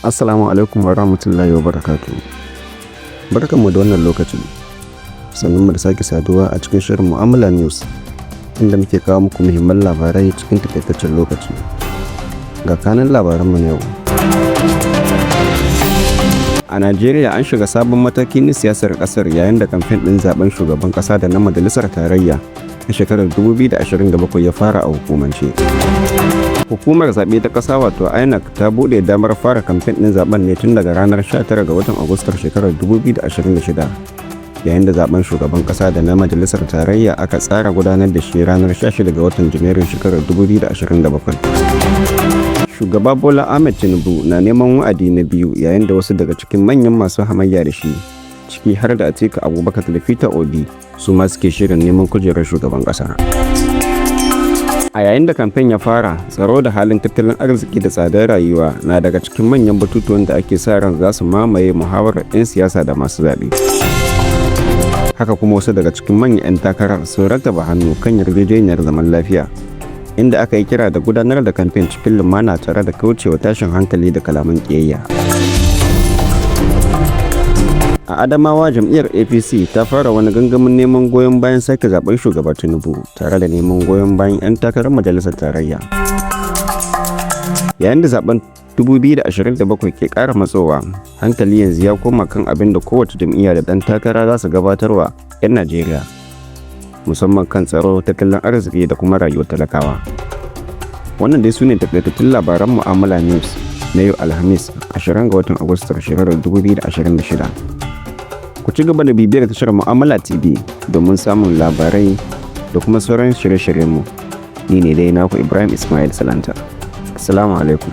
Assalamu alaikum wa rahmatullahi wa barakatuh. Barkanmu da wannan lokaci. Sannunmu da sake saduwa a cikin shirin Mu'amala News, inda muke kawo muku muhimman labarai cikin takaitaccen lokaci. Ga kanun labaranmu na yau. A Najeriya, an shiga sabon mataki na siyasar kasar yayin da kamfen ɗin zaben shugaban ƙasa da na majalisar tarayya na shekarar 2027 ya fara a hukumance. Hukumar zaɓe ta ƙasa, wato INEC, ta buɗe damar fara kamfen ɗin zaben ne tun daga ranar 19 ga watan Agustar shekarar 2026, yayin da zaben shugaban ƙasa da na majalisar tarayya aka tsara gudanar da shi ranar 16 ga watan Janairun shekarar 2027. Shugaba Bola Ahmed Tinubu na neman wa'adi na biyu, yayin da wasu daga cikin manyan masu hamayya da shi, ciki har da Atiku Abubakar da Peter Obi, su ma suke shirin neman kujerar shugaban ƙasa. A yayin da kamfen ya fara, tsaro da halin tattalin arziki da tsadar rayuwa na daga cikin manyan batutuwan da ake sa ran za su mamaye muhawarar 'yan siyasa da masu zaɓe. Haka kuma, wasu daga cikin manyan 'yan takarar sun rattaba hannu kan yarjejeniyar zaman lafiya, inda aka yi kira da gudanar da kamfen cikin lumana tare da kaucewa tashin hankali da kalaman ƙiyayya. A Adamawa, jam'iyyar APC ta fara wani gangamin neman goyon bayan sake zaben Shugaba Tinubu tare da neman goyon bayan 'yan takarar majalisar tarayya. Yayin da zaben 2027 ke ƙara matsowa, hankali yanzu ya koma kan abin da kowace jam'iyya da ɗan takara za su gabatarwa 'yan Najeriya, musamman kan tsaro, tattalin arziki da kuma rayuwar talakawa. Wannan dai su ne takaitattun labaran Mu'amala News na yau, Alhamis, 20 ga watan Agustar shekarar 2026. Ku ci gaba da bibiyar tashar Mu'amala TV domin samun labarai da kuma sauran shirye-shiryenmu. Ni ne dai naku, Ibrahim Ismail Salanta. Assalamu alaikum.